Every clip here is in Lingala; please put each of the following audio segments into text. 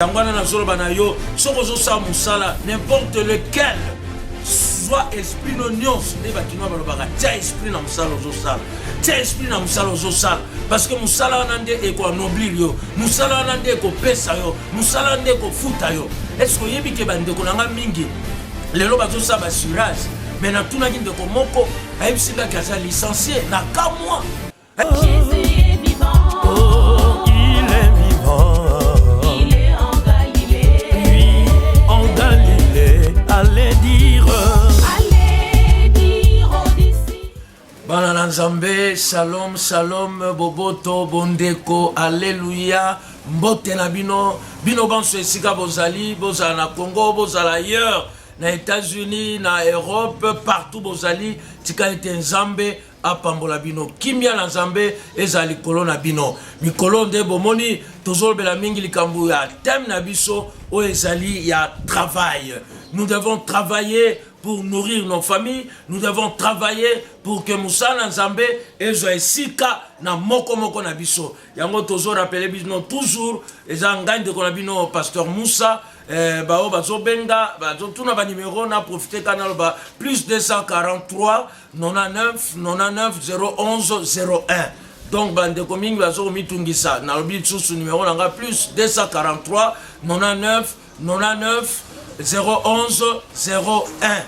Yango wana nazoloba na yo, soki ozosala mosala n'importe lequel, zwa esprit no nyonso. Nde bakinois balobaka, tia esprit na mosala ozosala, tia esprit na mosala ozosala, parce que mosala wana nde ekoanoblir yo, mosala wana nde ekopesa yo, mosala wana nde ekofuta yo. Est-ce oyebi ke bandeko na nga mingi lelo bazosala basurage? Mais natunaki ndeko moko, ayebisi ngaki aza licencie na kamwa. Jésus est vivant. Oh, il est vivant. Il est en Galilée. Oui, en Galilée, allez dire. Allez dire aux disciples. Bana na Nzambe, shalom, shalom, boboto, bondeko, alleluya, mbote na bino, bino banso esika bozali, bozala na Congo, bozala ailleurs, na États-Unis, na Europe, partout bozali, tika ete Nzambe apambola bino, kimia na Nzambe ezala likolo na bino. Mikolo nde bomoni tozolobela mingi likambo ya thème na biso oyo ezali ya travail. Nous devons travailler pour nourrir nos familles, nous devons travailler pour que mosala na Nzambe ezwa esika na moko moko na biso. Yango tozorappeler bino toujours, eza ngai ndeko na bino pasteur Moussa. Bao bazobenga, bazotuna banimero, na profite ka naloba plus 243 99 99 011 01. Donc bandeko mingi bazokomitungisa, nalobi lisusu numero na nga, plus 243 99 99 011 01.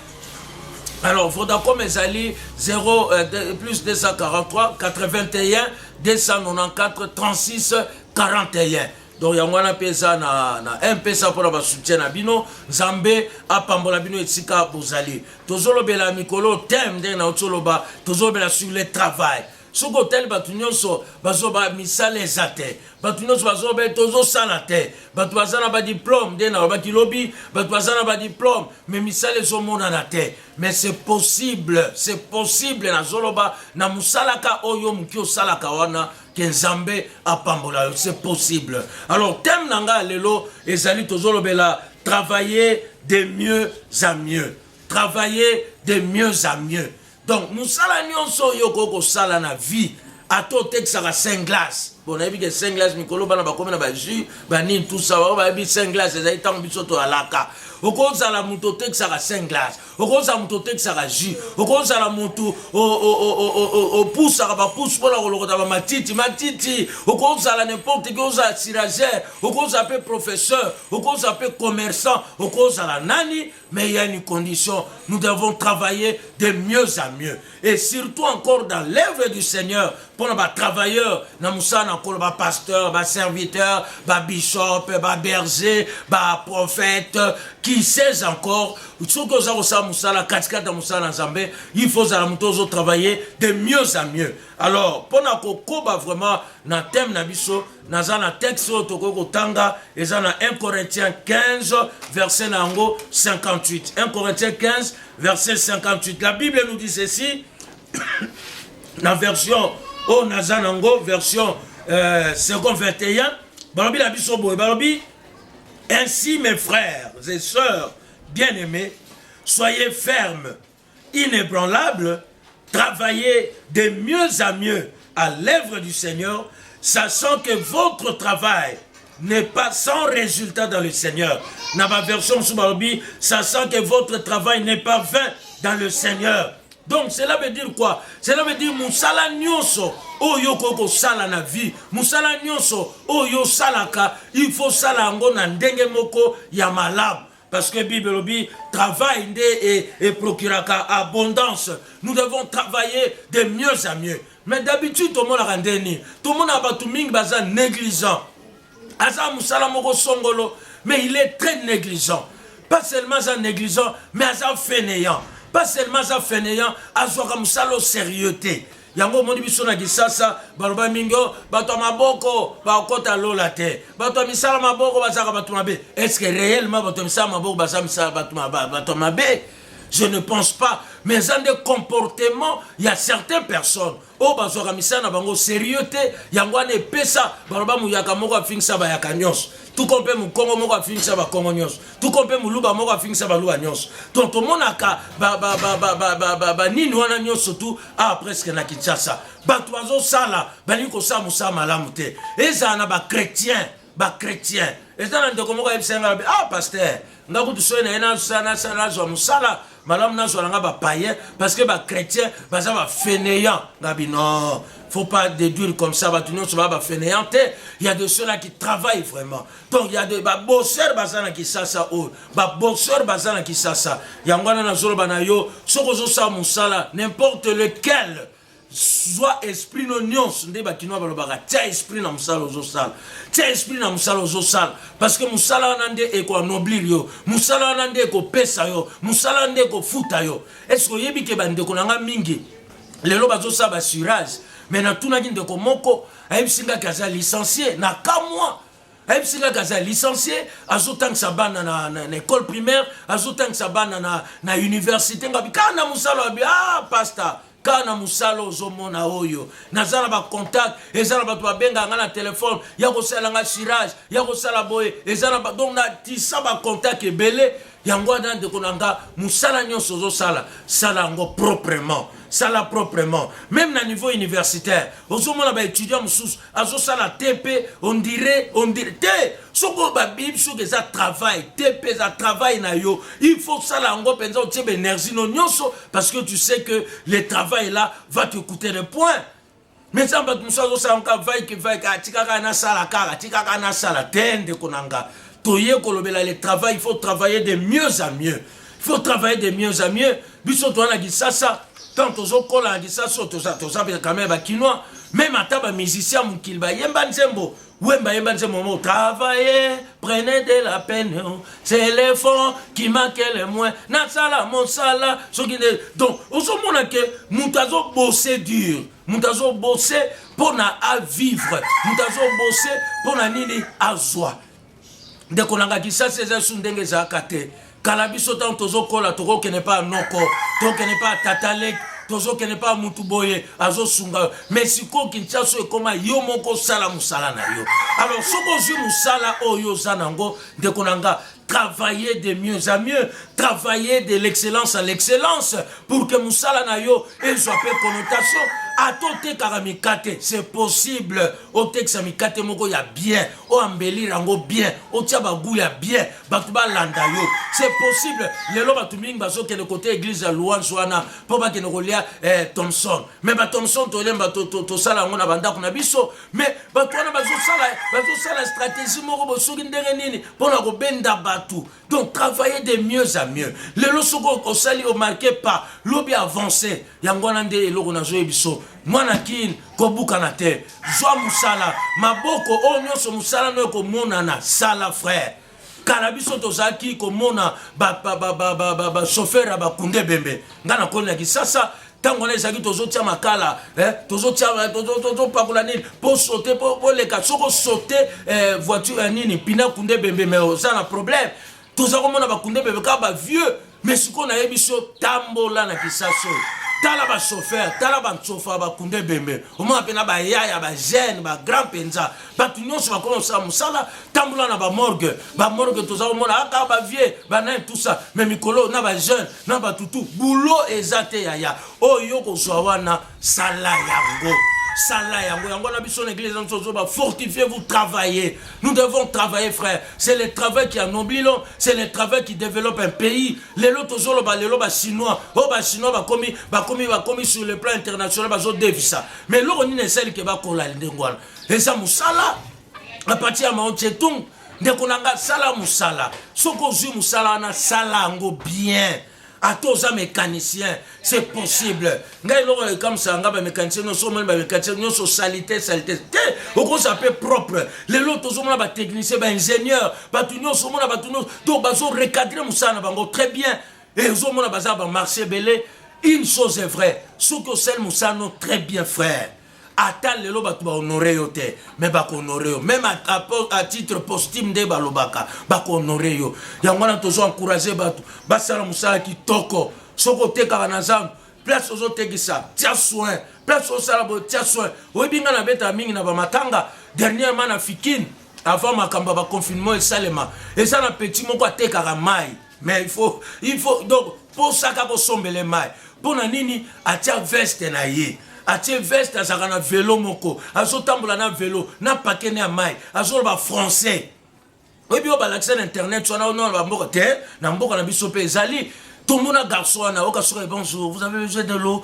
Alors Vodacom ezali 0 plus 243 81 294 36 41. Donc yango wana mpe eza na mpesa mpona basoutien na bino. Nzambe apambola bino esika bozali. Tozolobela mikolo thème, ndenge nauti oloba, tozolobela sur le travail. Soki otali, bato nyonso bazoba misala eza te, bato nyonso bazoba tozosala te, bato baza na badiplôme, nde nalobaki lobi, bato baza na badiplôme mais misala ezomonana te. Mais c'est possible, c'est possible. Nazoloba na mosalaka oyo moki osalaka wana, ke Nzambe apambola yo, c'est possible. Alors thème na ngai ya lelo ezali, tozolobela travailler de mieux à mieux, travailler de mieux à mieux. Donc mosala nyonso oyo okoki kosala na vie, ata otekisaka 5 glace. Bon, nayebi ke 5 glace, mikolo bana bakomi na bajus, banini, tout ça, bao bayebi 5 glace ezali ntango biso toyalaka. Okozala moto otekisaka 5 glace, okozala moto otekisaka jus, okozala motu opusaka bapusu mpona kolokota bamatiti matiti, okozala n'importe qui, ozala ciragère, okozala mpe professeur, okozala mpe commerçant, okozala nani, mais il y a une condition: nous devons travailler de mieux à mieux, et surtout encore dans l'œuvre du Seigneur, mpona batravailleur na mosala na Nkolo, bapasteur, baserviteur, babishop, baberger, baprophète, qui sait encore. Soki oza kosala mosala katikati ya mosala na Nzambe, il faut ozala moto ozotravailler de mieux à mieux. Alors mpona kokoba vraiment na thème na biso, naza na texte oyo tokoki kotanga, eza na 1 Corinthiens 15, verset na yango 58. 1 Corinthiens 15, verset 58, la Bible nous dit ceci na version oyo naza nango, version second 21. Balobi na biso boye, balobi: "Ainsi, mes frères et sœurs bien-aimés, soyez fermes, inébranlables, travaillez de mieux à mieux à l'œuvre du Seigneur, sachant que votre travail n'est pas sans résultat dans le Seigneur." Dans ma version mosusu balobi: "Sachant que votre travail n'est pas vain dans le Seigneur." Donc cela veut dire quoi? Cela veut dire mosala nyonso oyo okoki kosala na vie, mosala nyonso oyo osalaka, il faut osala yango na ndenge moko ya malamu, parce que Bible elobi travail nde eprocuraka abondance. Nous devons travailler de mieux à mieux. Mais d'habitude tomonaka ndeni, tomonaka bato mingi baza négligent. Aza mosala moko songolo, mais il est très négligent. Pas seulement aza négligent, mais aza fainéant. Pas seulement aza fainéant, azwaka mosala au sérieux te. Yango omoni biso na Kisasa baloba mingi o bato ya maboko bakota lola te, bato ya misala maboko bazalaka bato mabe. Est ce que réellement bato ya misala maboko baza misala bato ya mabe? Je ne pense pas. Mais eza nde comportement ya certaines personnes oyo bazwaka misala na bango sérieux te. Yango wana epesa baloba moyaka moko afingisa bayaka nyonso, tuko mpe mokongo moko afingisa bakongo nyonso, tuko mpe moluba moko afingisa baluba nyonso. Donc tomonaka banini wana nyonso tu awa presque na Kinshasa, bato bazosala, balingi kosala mosala malamu te. Ezala na bachrétien, bachrétien, Eza na ndeko moko ayebisa nga, ah pasteur, nga kutu soki na ye nazwa mosala malamu, nazwa na nga bapayen parce que bachrétien baza bafainéant. Nga bi non, faut pas déduire comme ça. Bato nyonso baa bafainéant te. Il y a de ceux-là qui travaillent vraiment. Donc il y a de babosseur baza na Kisasa oyo, babosseur baza na Kisasa. Yango wana nazoloba na yo, soki ozosala mosala n'importe lequel, zwa esprit no nyonso. Nde bakinois balobaka, tia esprit na mosala ozosala, tia esprit na mosala ozosala, parce que mosala wana nde ekoanoblir yo, mosala wana nde ekopesa yo, mosala wana nde ekofuta yo. Est-ce oyebi ke bandeko na nga mingi lelo bazosala baassurance? Mais natunaki ndeko moko, ayebisi ngaki aza licencié. Na kamwa, ayebisi ngaki aza licencié, azotangisa bana na école primaire, azotangisa bana na université. Ngabi kaka na mosala wabi? Ah pasteur, kaka na mosala ozomona oyo, naza na bacontact, eza na bato babengaka nga na telefone ya kosala nga cirage, ya kosala boye, eza na donc natisa bacontact ebele. Yango wana, ndeko na nga, mosala nyonso ozosala, sala yango proprement, sala proprement. Même na niveau universitaire, ozomona baétudiant mosusu azosala TP, on dirait te. Soki babibi, soki eza travail, TP eza travail na yo, il faut sala yango mpenza, otie baénergie no nyonso, parce que tu sais que le travail là va te coûter des points. Mais nzambe, bato mosusu azosala nka vaike vaike, atikaka nasala kaka, atikaka nasala te. Ndeko na nga, toye kolobela le travail. Il faut travailler de mieux à mieux, il faut travailler de mieux à mieux. Biso toza na Kisasa, tant tozokola na Kisasa, toza quand même bakinois. Même ata bamusicien mokili bayemba nzembo, Wemba yemba nzembo mo "Travailler, prenez de la peine, c'est l'effort qui manque le moins, nasala mosala". Soki nde donc ozomona ke moto azobose dur, moto azobose mpo na avivre, moto azobose mpo na nini azwa. Ndeko na nga, Kisasa eza su ndenge ezalaka te kala. Biso ntango tozokola, tokokende mpa noko, tokokende mpa tata leki, tozokende mpa mutu boye azosunga yo. Mais sikoyo Kinshasa ekóma yo moko osala mosala na yo. Alors soki ozwi mosala oyo oza nango, ndeko na nga, travailler de mieux à mieux, travailler de l'excellence à l'excellence, pour que mosala na yo ezwa mpe connotation. Ata otekaka mikate, c'est possible otekisa mikate moko ya bien, oembellir yango bien, otia bagoût ya bien, bato balanda yo. C'est possible. Lelo bato mingi bazokende kote église ya Louange wana mpo bakende kolia thomson. Mais bathomson tolemba, tosala yango na bandako na biso. Mais bato wana bazosala stratégie moko bosoki ndenge nini mpona kobenda bato. Donc travailler de mieux à mieux. Lelo soki osali, omarquer pas, lobi avancé. Yango wana nde eloko nazoyebi biso. Mwana Kini, kobukana te, zwa mosala, maboko oyo nyonso, mosala no ekomonana. Sala, frère. Kala biso tozalaki komona bachauffeur ya bakunde bembe. Ngai nakoli na Kisasa, ntango wana ezalaki tozotia makala, tozopakola nini mpo sote, mpo leka. Soki osote voiture ya nini, mpina kunde bembe, mais oza na problème. Toza komona bakunde bembe kaka bavieux. Mais sikoyo nayebi so, tambola na Kisasa oyo, tala bachauffeur, tala bansofa bakunde bembe, omona mpena bayaya, bajeune, bagrand mpenza, bato nyonso bakoma kosala mosala. Tambola na bamorgue, bamorgue toza komona aka bavieux, banani, tout ça. Mais mikolo na bajeune na batutu, boulot eza te. Yaya, oyo kozwa wana, sala yango, sala yango. Yango na biso na église na biso ozoba fortifiez vous, travaillez. Nous devons travailler, frère. C'est le travail qui anoblit l'homme, c'est le travail qui développe un pays. Lelo tozoloba, lelo bachinois oyo, bachinois bakomi sur le plan international, bazodevisa. Mais eloko nini esali ke bakola ndenge wana? Eza mosala. À partir ya Mao Tse-tung. Ndeko na nga, sala mosala. Soki ozwi mosala wana, sala yango bien. Ata oza mécanicien, c'est possible. Ngai eloko ekamwisaka nga, bamécanicien nyonso, omoni bamécanicien nyonso salité salité te, okozala mpe propre. Lelo tozomona batechnicien, baingénieur, bato nyonso, omona bato nyonso donc bazorecadre mosala na bango très bien e ozomona baza bamarché ebele. Une chose est vraie, soki osali mosala no très bien, frère, ata lelo bato bahonore yo te, mais bakohonore yo même à titre posthume. Nde balobaka bakohonore yo. Yango wana tozo encourage bato basala mosala kitoko. Soki otekaka na zando, place ozotekisa, tia soin. Place osala boye, tia soin. Oyebi, ngai nabetaka mingi na bamatanga. Dernièrement na Fikine, avant makambo ya baconfinement esalema, eza na petit moko atekaka mai. Mais il faut donc posaka kosombele mai. Mpo na nini? Atia veste na ye, atie veste, azalaka na velo moko, azotambola na velo na pakene ya mai, azoloba français. Oyebi oyo balakisa na internet wana ono na bamboka te, na mboka na biso mpe ezali. Tomona garçon wana oka soki bonjour, vous avez besoin de l'eau,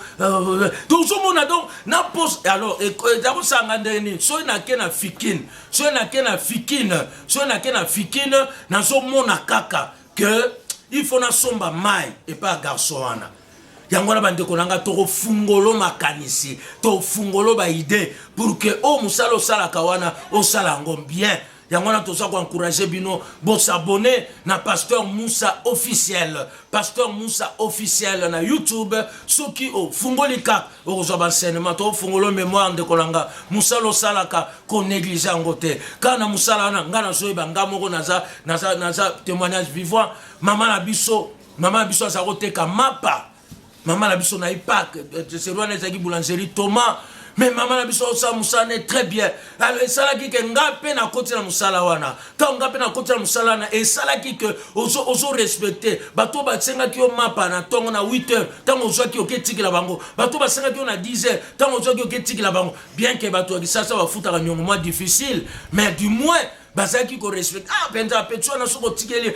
tozomona. Donc na poste alors ezakosanga ndenge nini? Soki nake na Fikine, soki nake na Fikine, soki nake na Fikine, nazomona kaka que il faut nasomba mai epai ya garçon wana. Yango wana, bandeko na nga, tokofungolo makanisi, tofungolo baidées pour que oyo mosala osalaka wana osala yango bien. Yango wana toza koencourager bino bos'abonner na Pasteur Musa Officiel, Pasteur Musa Officiel na YouTube. Soki ofungoli kaka, okozwa baenseignement. Tofungolo mémoire, ndeko na nga. Mosala osalaka, konégliger yango te. Kaka na mosala wana, nga nazoyeba, nga moko naza témoignage vivant. Mama na biso aza koteka mapa. Mama na biso na ipak seri wana ezalaki boulangerie Thomas. Mais mama na biso osala mosala ne très bien. Alors esalaki ke nga mpe nakoti na mosala wana. Ntango nga mpe nakoti na mosala wana, esalaki ke ozorespecter bato basengaki yo mapa na ntongo na 8 heures. Ntango ozwaki, oketikela bango. Bato basengaki yo na 10 heures, ntango ozwaki, oketikela bango. Bien ke bato ya Kisasa bafutaka niongo mwa difficile, mais du moins bazalaki korespecter. Ah, mpenza peti wana, soki otikeli,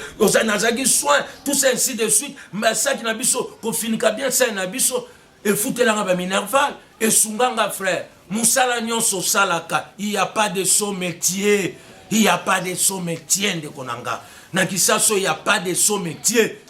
nazalaki soin, tout ça, ainsi de suite. Saki na biso kofinika bien, sali na biso efutelanga baminerval, esunganga. Frère, mosala nyonso osalaka, il y a pas de sot métier, il y a pas de sot métier. Ndeko na nga, na Kisasa, il y a pas de sot métier.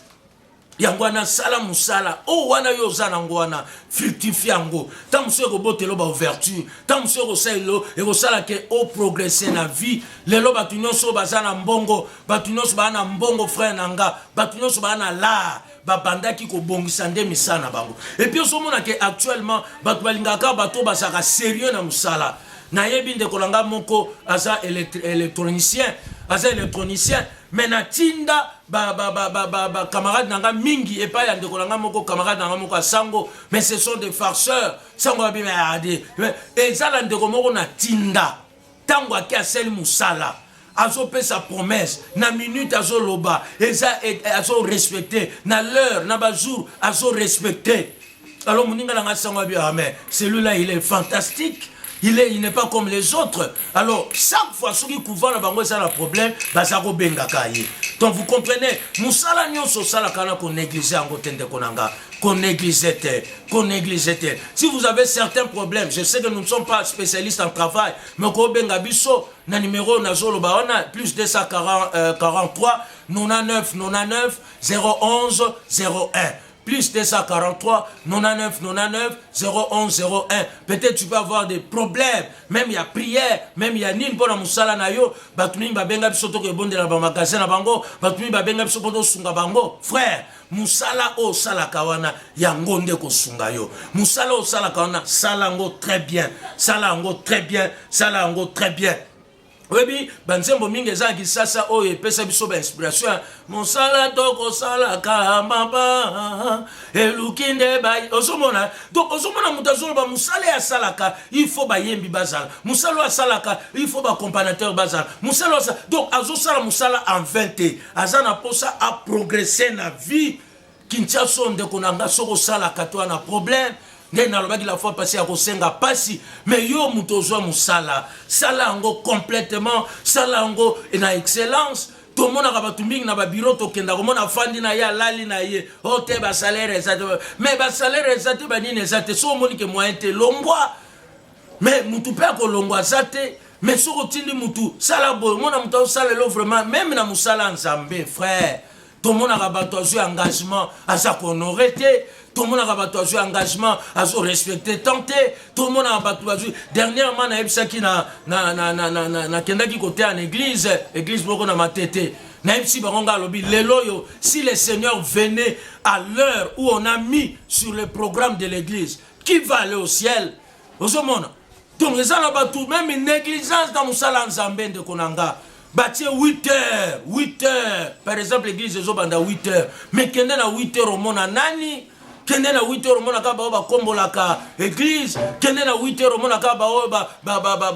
Yango wana, sala mosala oyo wana yo oza nango wana, fructifie yango. Ntango mosusu ekobotela baouverture, ntango mosusu ekosala, ekosala ke oprogresser na vie. Lelo bato nyonso oyo baza na mbongo, bato nyonso baa na mbongo, frère na nga, bato nyonso baa na lar, babandaki kobongisa nde misala na bango. Et puis ozomona ke actuellement bato balingaka bato bazalaka sérieux na mosala. Nayebi ndeko na nga moko aza électronicien, aza électronicien, mais natinda bacamarade na nga mingi epai ya ndeko na nga moko, camarade na nga moko ya sango, mais ce sont des farceurs. Sango babi ade eza na ndeko moko natinda. Ntango ake, asali mosala, azopesa promesse na minute, azoloba eza azorespecter na l'heure, na bajour azorespecter. Alors moninga na nga sango abi: ah, mais celui-là, il est fantastique, il n'est pas comme les autres. Alors chaque fois soki couvent na bango eza na problème, baza kobengaka ye. Donc vous comprenez, mosala nyonso osalaka na konégliger yango te. Ndeko na nga, konégliger te, konégliger te. Si vous avez certains problèmes, je sais que nous ne sommes pas spécialistes en travail, mais kobenga biso na numéro nazoloba wana, plus 243 99 99 011 01, plus 243 99 99 011 01. Peut-être tu peux avoir des problèmes, même il y a prière, même il y a nini mpona mosala na yo. Bato mingi babenga biso tokebondela bamagasin na bango, bato mingi babenga biso mpo tosunga bango. Frère, mosala oyo osalaka wana, yango nde kosunga yo. Mosala oyo osalaka wana, sala yango très bien, sala yango très bien, sala yango très bien. Oyebi banzembo mingi eza na Kisasa oyo epesa biso bainspiration ya mosala tokosalaka maba eluki nde ozomona. Donc ozomona moto azoloba mosala oyo asalaka, il faut bayembi bazala, mosala oyo asalaka, il faut baaccompagnateur bazala, mosala oyo. Donc azosala mosala en vain te, aza na mposa aprogresser na vie. Kinshasa, ndeko na nga, soki osalaka to na problème, nde nalobaki la fois passée ya kosenga pasi. Mais yo moto ozwa mosala, sala yango complètement, sala yango na excellence. Tomonaka bato mingi na babiro, tokenda komona afandi na ye, alali na ye o te, basalaire eza te. Mais basalaire eza te, banini eza te. So omoni ke moyen te, longwa. Mais mutu mpe akolongwa aza te. Mais soki otindi mutu, sala boye, omona moto azosala elo vraiment. Même na mosala ya Nzambe, frère, tomonaka bato azwi engagement, aza kohonorer te. Tomonaka bato azwi engagement, azorespecter temps te. Tomonaka bato bazwi. Dernièrement nayebisaki, nakendaki koteya na église moko na Matete. Nayebisi bango, nga alobi lelo oyo, si le Seigneur venait à l'heure où on a mis sur le programme de l'église, qui va aller au ciel? Ozomona, donc eza na bato même négligence na mosala ya Nzambe. Ndeko na nga, batie 8 heures, 8 heures par exemple, église ezobanda 8 heures, mais kende na 8 heures, omona nani? Kende na 8 heures, omona kaka baoyo bakombolaka église. Kende na 8 heures, omona kaka baoyo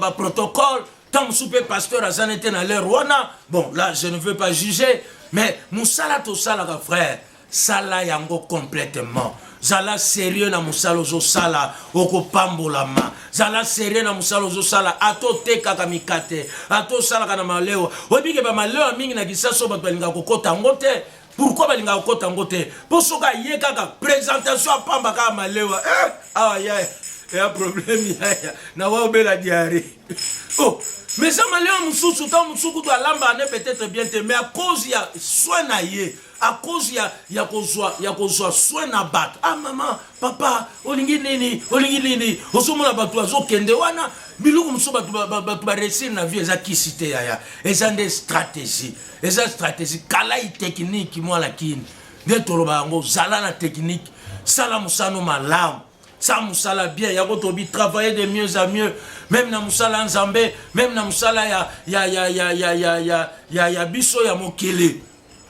baprotocole. Ntango mosusu mpe pasteur aza nete na l'heure wana. Bon, là je ne veux pas juger, mais mosala tosalaka, frère, sala yango complètement. Zala sérieux na mosala ozosala, okopambolama. Zala sérieux na mosala ozosala, ata otekaka mikate, ata osalaka na malewa. Oyebi ke bamalewa mingi na Kisasa oyo bato balingaka kokota yango te. Pourquoi balingaka kokota yango te? Mpo soki aye kaka présentation apamba kaka malewa, eh, awa yaya ya problème, yaya nawa obela diarrhée. Oh, mais eza malewa mosusu, ntango mosusu kutu alambaka ne peut-être bien te, mais à cause ya soin na ye, à cause ya kozwa soin na bato, ah mama, papa, olingi nini, olingi nini, ozomona bato azokende wana. Biloko mosusu bato baréussir na vie eza kisi te yaya, eza nde stratégie, eza stratégie kalai technique. Mwana kini nde toloba yango, zala na technique, sala mosano malamu, sala mosala bien. Yango tobi travailler de mieux à mieux, même na mosala ya Nzambe, même na mosala ya biso ya mokili.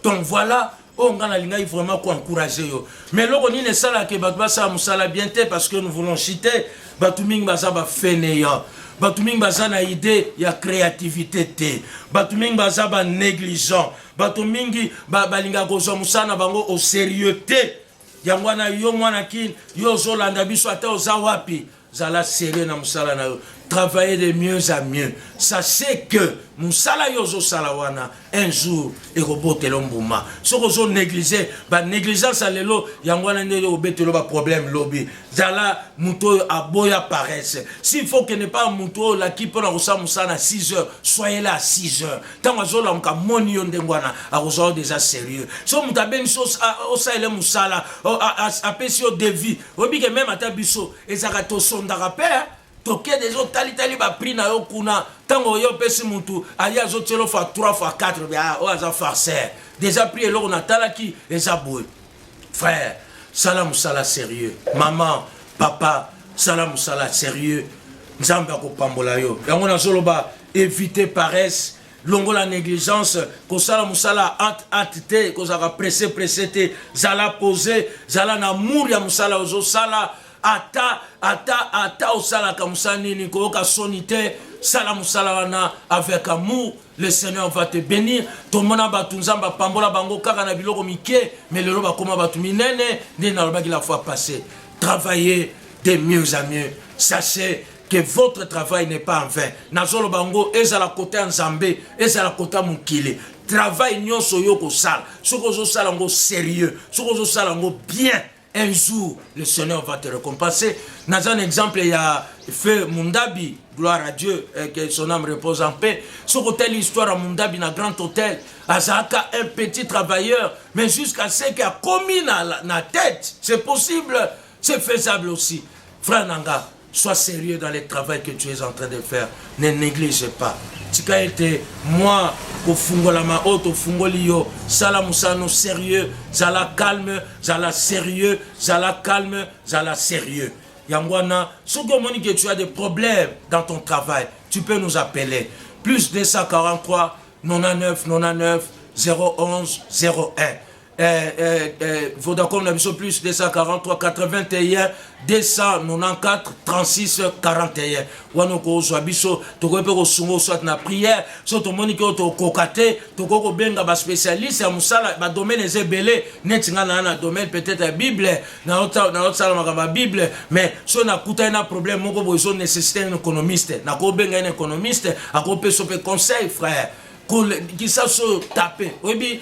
Donc voilà oyo ngai nalingaki vraiment koencourager yo. Mais eloko nini esalaka bato basala mosala bien te? Parce que nous voulons citer, bato mingi baza bafainéants, bato mingi baza na idée ya créativité te, bato mingi baza banégligent, bato mingi balingaka kozwa mosala na bango au sérieux te. Yango wana, yo mwana kini, yo ozolanda biso, ata oza wapi, zala sérieux na mosala na yo. Travailler de mieux à mieux. Sachez que mosala yo ozosala wana, un jour ekobotela mbuma. Soki ozonéglige, banégligence ya lelo, yango wana nde obetela baproblème lobi. Zala moto oyo aboya paresse. S'il faut kende pa moto oyo olaki mpona kosala mosala na 6 heures, soyez là à 6 heures. Ntango azolamuka, moni yo ndenge wana, akozwa yo déjà sérieux. So moto abengisi, osalele mosala, apesi yo devis, oyebi ke même ata biso ezalaka, tosondaka mpe, toke deja, otalitali baprix na yo kuna. Ntango oyo opesi mutu, aye azotiela fois 3 fois 4, ah, oyo aza farceur déjà, prix eloko natalaki eza boye. Frère, sala mosala sérieux. Mama, papa, sala mosala sérieux, Nzambe akopambola yo. Yango nazoloba, éviter paresse, longola négligence, kosala mosala hâte hâte te, kozalaka pressé pressé te. Zala posé, zala na amour ya mosala ozosala. Ata osalaka mosala nini, koyoka soni te, sala mosala wana avec amour, le Seigneur va te bénir. Tomona bato Nzambe apambola bango kaka na biloko mike, mais lelo bakóma bato minene. Nde nalobaki la fois passée, travailler de mieux à mieux. Sachez que votre travail n'est pas en vain. Nazoloba yango, ezala kota ya Nzambe, ezala kota mokili, travail nyonso oyo kosala, soki ozosala yango sérieux, soki ozosala yango bien, un jour le Seigneur va te récompenser. Dans un exemple, il y a feu Mundabi, gloire à Dieu, que son âme repose en paix. Soki otali histoire ya Mundabi na Grand Hôtel, azalaka un petit travailleur, mais jusqu'à ce qu'il a commis na tête. C'est possible, c'est faisable aussi. Frère na nga, sois sérieux dans le travail que tu es en train de faire, ne néglige pas. Tika ete mwa kofungolama oyo tofungoli yo, sala mosala sérieux, zala calme, zala sérieux, zala calme, zala sérieux. Yango wana, soki omoni que tu as des problèmes dans ton travail, tu peux nous appeler: plus 243 99 99 011 01. Vodacom na biso, plus 243 81 294 36 41. Wana okozwa biso, tokoki mpe kosunga, soit na prière. So tomoni ke oyo tokoka te, tokoki kobenga baspécialiste ya mosala. Badomaine eza ebele. Neti ngai naa na domaine peut-être ya Bible, naosala makambo ya Bible, mais so nakutani na problème moko boye, ezo nécessité un économiste, nakobenga un économiste, akopesa mpe conseil. Frère, kisasa oyo tape, oyebi,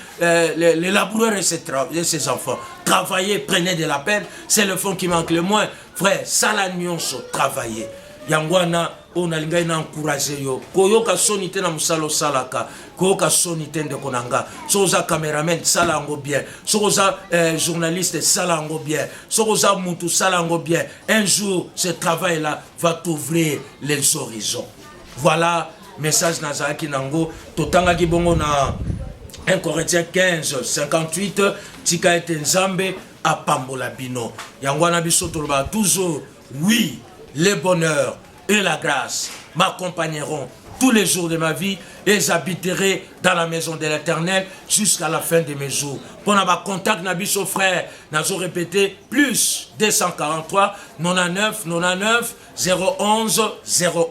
les laboureurs et ses enfants, travailler, prenez de la peine, c'est le fond qui manque le moins. Frère, sala nyonso, travailler. Yango wana oyo nalingai na encourage yo, koyoka soni te na mosala osalaka, koyoka soni te, ndeko na nga. Soki oza cameraman, sala yango bien. Soki oza journaliste, sala yango bien. Soki oza mutu, sala yango bien. Un jour, ce travail là va t'ouvrir les horizons. Voilà message nazalaki nango. Totangaki bongo na 1 Corinthiens 15 58. Tika ete Nzambe apambola bino. Yango wana biso tolobaka toujours: oui, le bonheur et la grâce m'accompagneront tous les jours de ma vie et j'habiterai dans la maison de l'Éternel jusqu'à la fin de mes jours. Pour avoir contact na biso, frère, nazo répété: plus 243 99 99 011 01.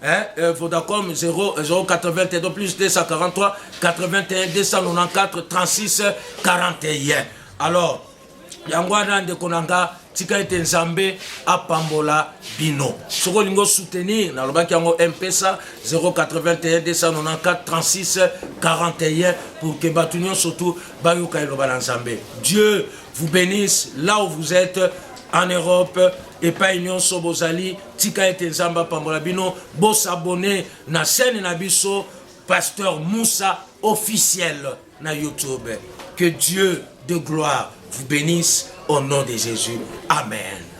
Hein, Vodacom 0 082 plus 243 81 294 36 41. Alors, yango wana, ndeko na nga. Tika ete Nzambe apambola bino. Soki olingi osoutenir, nalobaki yango, Mpesa 081 294 36 41, pour que bato nyonso tu bayoka eloba na Nzambe. Dieu vous bénisse là où vous êtes, en Europe, epai nyonso bozali. Tika ete Nzambe apambola bino. Bosabonner na chaîne na biso, Pasteur Moussa Officiel na YouTube. Que Dieu de gloire vous bénisse au nom de Jésus. Amen.